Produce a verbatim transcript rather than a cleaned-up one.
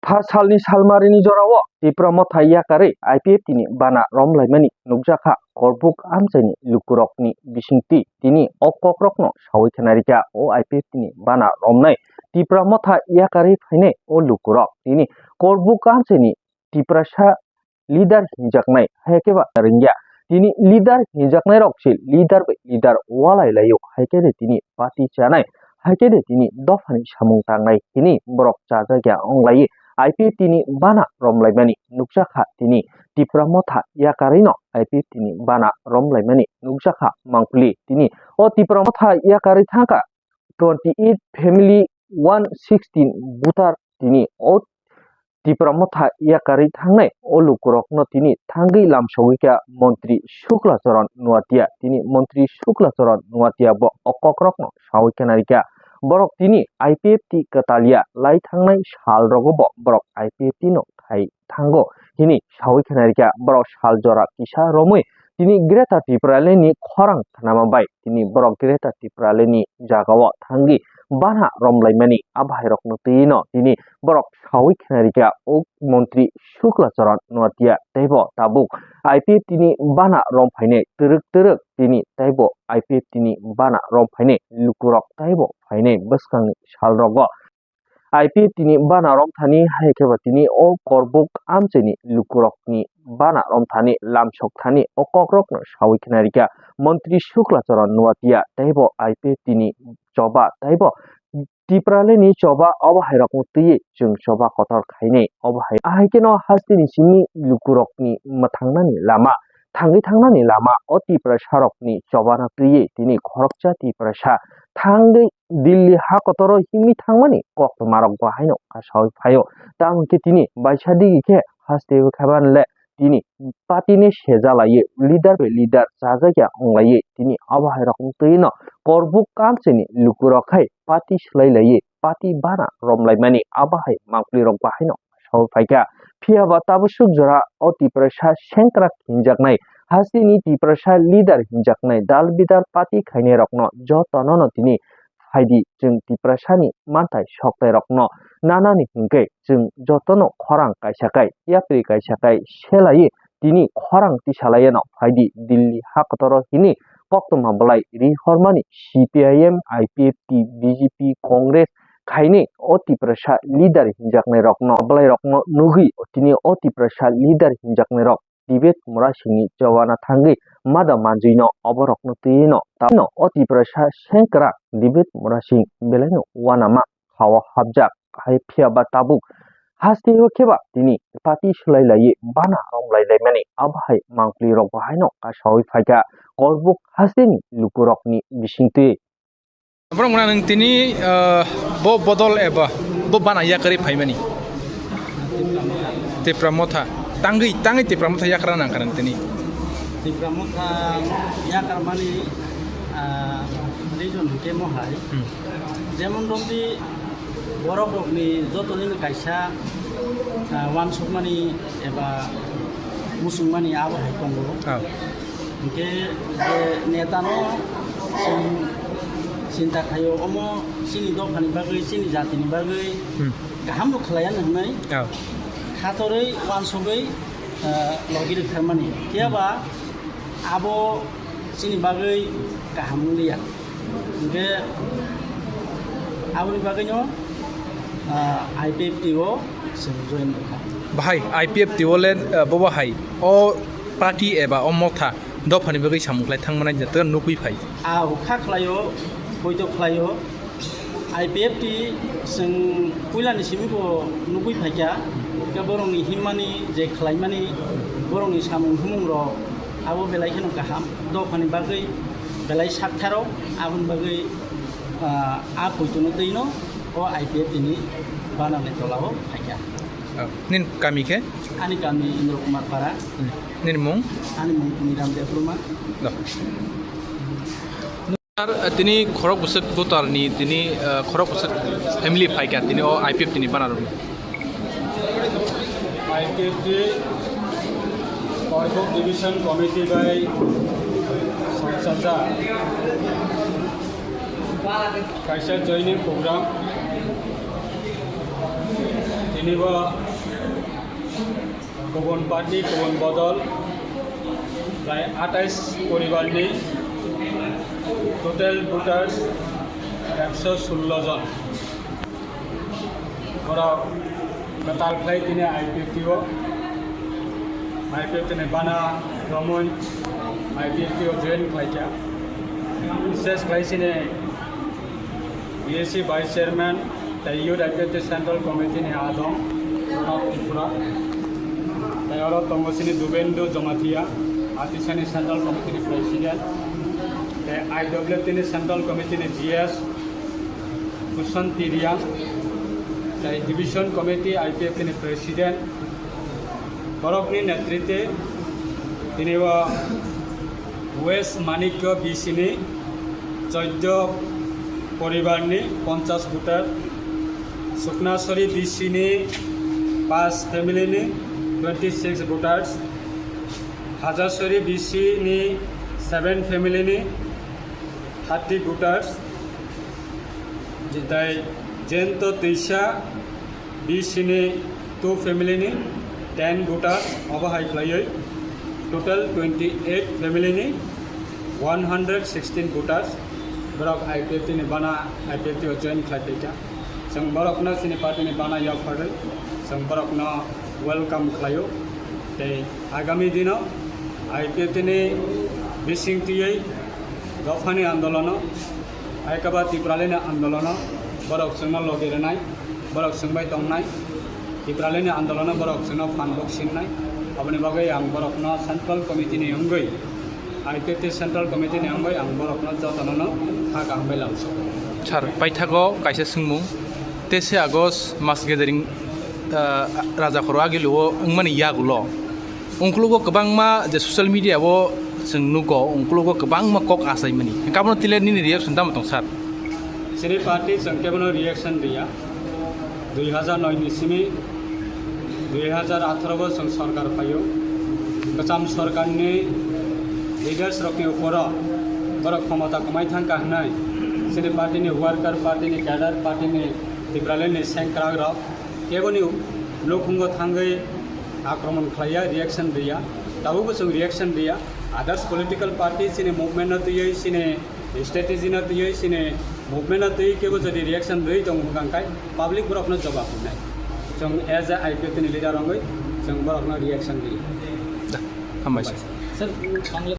Pha salni salmarini jorao Tipra Motha yakarwi I P F T ni bana romlaimani nukjakha Korbuk amchaini lukurokni bisingtwi. Tini o kokrokno sawi khnarikha o I P F T ni bana romnai Tipra Motha yakarwi phainai o lukurok. Tini Korbuk amchaini Tiprasa leader hinjaknai, hai khe ba ringya. Tini leader hinjaknai rok se leader bai leader walai laio, hai khe de tini party chanai, hai khe de tini dophani samung tangnai hini borok chajakya onglai. I P F T ni bana romlaimani nukjakha tini Tipra Motha yakarwi no I P F T ni bana romlaimani nukjakha mangpili. Tini o Tipra Motha yakarwi thangkha twenty eight family one sixteen voter tini o Tipra Motha yakarwi thangnai o lukurokno tini thangwi lamsogwi kha Montri Shukla Charan Nuatia. Tini Montri Shukla Charan Nuatia bo o kokrokno sawi khnarikha. Borok tini I P F T kwtal ya lai thangnai sal rogo bo borok I P F T no khai thango hini sawi khnarikha. Borok sal jora kisa romwi tini Greater Tipraland ni khorang khnama bai tini borok Greater Tipraland ni jagao thangwi bana romlaimani a bahairokno twi no tini borok sawi khnarikha o Montri Shukla Charan Nuatia teibo tabuk I P F T ni bana romphainai twrwk twrwk tini teibo I P F T ni bana romphainai lukurok teibo phainai bwskangni salrogo. I P F T ni bana romthani hai khe ba tini o Korbuk amchaini lukurokni bana romthani lamsok thani o kokrokno sawi khnarikha Montri Shukla Charan Nuatia teibo I P F T ni choba teibo Tipraland ni choba obo hairokno twiwi chwng choba kotor khainai obo hai. Ahai kheno hasteni simi lukurokni mwthangnani lama thangwi thangnani lama o Tiprasarokni chobano twiwi tini khoroksa Tiprasa thangwi Delhi ha kotoro himwi thangmani koktwmarok bo haino kasawi phaio. Tamo khe tini baisa digi khe haste khaban le tini party ni seja laiwi leader bai leader chajakya onglaiwi tini abo hai rokno twi no Korbuk kamchini lukurok hai party swlai laiwi party bana romlaimani abo hai mangpli rok bo haino sawi phaikha. Phiya ba tabuk suk jora o Tiprasa sengkrak hinjaknai hasteni Tiprasa leader hinjaknai dal bidal party khainai rokno jotono no tini phaidi chwng Tiprasani manthai soktai rokno nanani hinkhe chwng jotono khorang kaisa kai yapri kaisa kai selaiwi tini khorang tisalaiano phaidi Delhi ha kotoro hini koktwma bwlai ri hormani C P I M, I P F T, B J P, Congress khainwi o Tiprasa leader hinjaknai rokno bwlai rokno nugwi tini o Tiprasa leader hinjaknai rok Tibet Murasingni chobana thangwi mada manjwino oborokno twiwino tamo o Tiprasa sengkrak Tibet Murasing belaino uanama hao hapjak hai phiya ba tabuk hasteo khe ba tini party swlai laiwi bana romlai laimani abo hai mangpli rok bo haino kasawi phaikha Korbuk hasteni lukurokni bisingtwi. Borok mwnang nung tini, ah, bo bodol eba bo bana yakarwi phaimani. Tipra Motha. Tangwi, tangwi Tipra Motha yakra nang kha nung tini. Tipra Motha yakarmani, ah, reason hwnkhe mohai. Hmm. Jemon romdi borok rokni joto nini kaisa, ah, wansukmani eba musungmani abo hai tongo. Ah. Hwnkhe je netano chwng chinta khaio, omo chini dophani bagwi, chini jatini bagwi Hmm. kaham rw khlaiya hwnwi Oh. khatorwi, wansugwi, ah, logi rwkharmani. Phiya ba abo chini bagwi kaham wng liya. Hwnkhe aboni bagwino, ah, I P F T o chwng join rwkha. Bahai, I P F T o le, ah, bobo hai, o party eba o motha dophani bagwi samung khlai thangmani jatga nukwi phai. Ah, kha khlaio, poito khlaio. I P F T chwng puilani simi bo nukwi phaikha, khe borokni himmani je khlaimani, borokni samung humung rok abo belai kheno kaham. Dophani bagwi belai saktharo, aboni bagwi, ah, a poitono twino o I P F T ni banani tolao phaikha. Oh, nini kami khe? Ani kami Indra Kumar Para. Hmm. Nini mung? Ani mung Niram Debbarma. Do. Ar, eh, tini khorok bwswk voter ni tini, eh, khorok bwswk family phaikha tini o I P F T ni banner rwmwi. I P F T Korbuk Division Committee bai songchajak kaisa joining program. Tini bo kubun party, kubun bodol, prai atais poribar ni total voters ekso sullo jon. Borok kwtal khlai tini I P F T o, I P F T ni bana romwi I P F T o join khlaikha. Bises khlai sini B S C Vice Chairman tei Youth I P F T Central Committee ni adong Pranab Tripura. Tei oro tongo sini Dubendu Jamatia, Atisani Central Committee ni President. Tei I W T ni Central Committee ni G S Kusanti Riang, tei Division Committee I P F T ni President, borokni netritwe tini o West Manikya B C ni choddo poribar ni ponchash voter, Suknasori B C ni paanch family ni twenty six voters, Hajasori B C ni seven family ni thirty voters, tei Jento Twisa B C ni two family ni ten voters, obo hai khlaiwi total twenty eight family ni one hundred sixteen voters borok I P F T ni bana I P F T o join khlai tongkha. Chwng borokno chini party ni bana yapharwi chwng borokno welcome khlaio. Tei agami dino I P F T ni bising twiwi dophani andolono, hai khe ba Tipraland ni andolono borok chwngno logi rwnai, borok chwng bai tongnai, Tipraland ni andolono borok chwngno phan bok singnai. Aboni bagwi ang borokno Central Committee ni wngwi, I P F T Central Committee ni wngwi ang borokno jotono no kha kaham bai lamsok. Sir, paithago kaisa swngmung, teise August mas gathering, ah, Raja Khoro Agilo o wngmani yagulo, ungkulugo kwbangma je social media o chwng nugo, ungkulugo kwbangma kok achaimani. Hwnkhe abono tile nini reaction tamo tong, sir? Chini party chwng kebono reaction riya. Dui hazar noi ni simi dui hazar atharo bo chwng sorkar phaio. Kwcham sorkar ni leaders rok ni uporo borok khomota kwmai thang kha hwnwi chini party ni worker, party ni cadre, party ni Tipraland ni sengkrak rok keboni nukhungo thangwi akromon khlaiya, reaction riya. Tabukbo chwng reaction riya. Others political party chini movement no twiwi, chini strategy no twiwi, chini movement no twiwi kebo jodi reaction rwi tongo hwnkha khe public borokno jawab rwnai. Chwng as a I P F T ni leader wngwi chwng borokno reaction riya. Da, hambai sir. Sir, Bangla